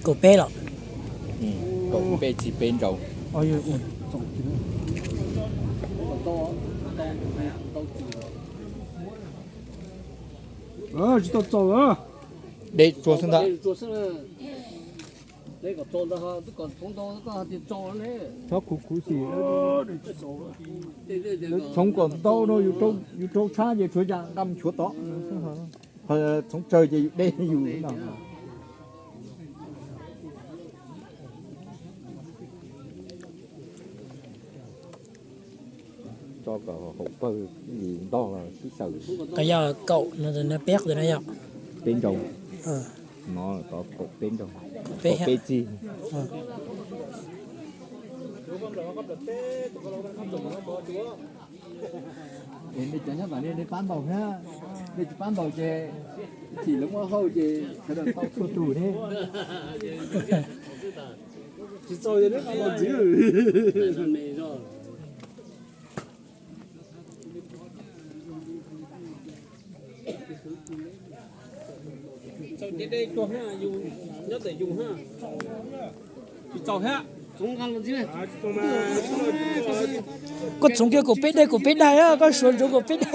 Kaum peb los? Kaum peb txij peb nrau. Tsis tau txaus lawm. Dej tsuag xwb ntag. Txhob khuv khuv xim. Txhoov kom ntau no yus raug tshab ces tshuav cas nqa mus nchuav tod. Txhoov tsawg ces yus dej yus no. Tso kom haum pawg ntog los sib xyaw. Qhov yog kaum no, peb no yog peb nrau. No kaum peb nrau, kaum peb txij. Nej cov nyob tom nej pab ntaus thiab, nej tsis pab ntaus ces chim lawv muab hauj ces sawv daws tau txhua tus thiab. Tsis txaus yog neb pab ntaus ntxiv. Koj txhoov kiag kaum peb dej kaum peb daig, koj suav ntsoov kaum peb dej.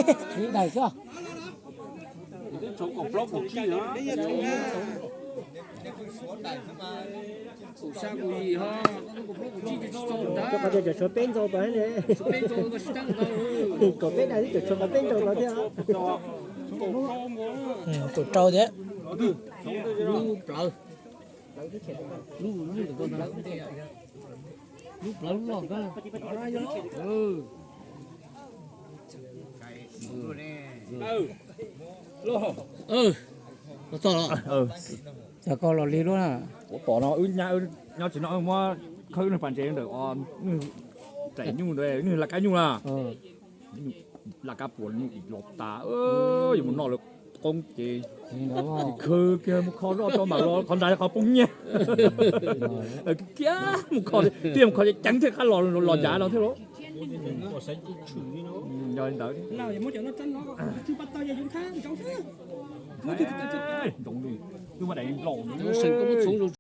Qhov tias tshuav peb ntau tod ne, kaum peb daig twb tshuav qhov peb nrau tod thiab. Kaum rau thiab. Txog koj los li luaj na. Ua tom no wb nyob tsis no muab khawb nwg pas ntses ntawm nwg daim nyuj ntawd, nwg laj kab nyuj na. Laj kab puas nyuj los tas, yuav mus noj lawv qoob ces khawb kiag mus kho zoj tso mam los, qhov ntawd qhov poob nyiaj. Kiag mus kho, tiag mus kho ceev thiaj qab los, los ncav no thiab lauj. Yog li ntawd, ntsoov li, wb muaj daim laus.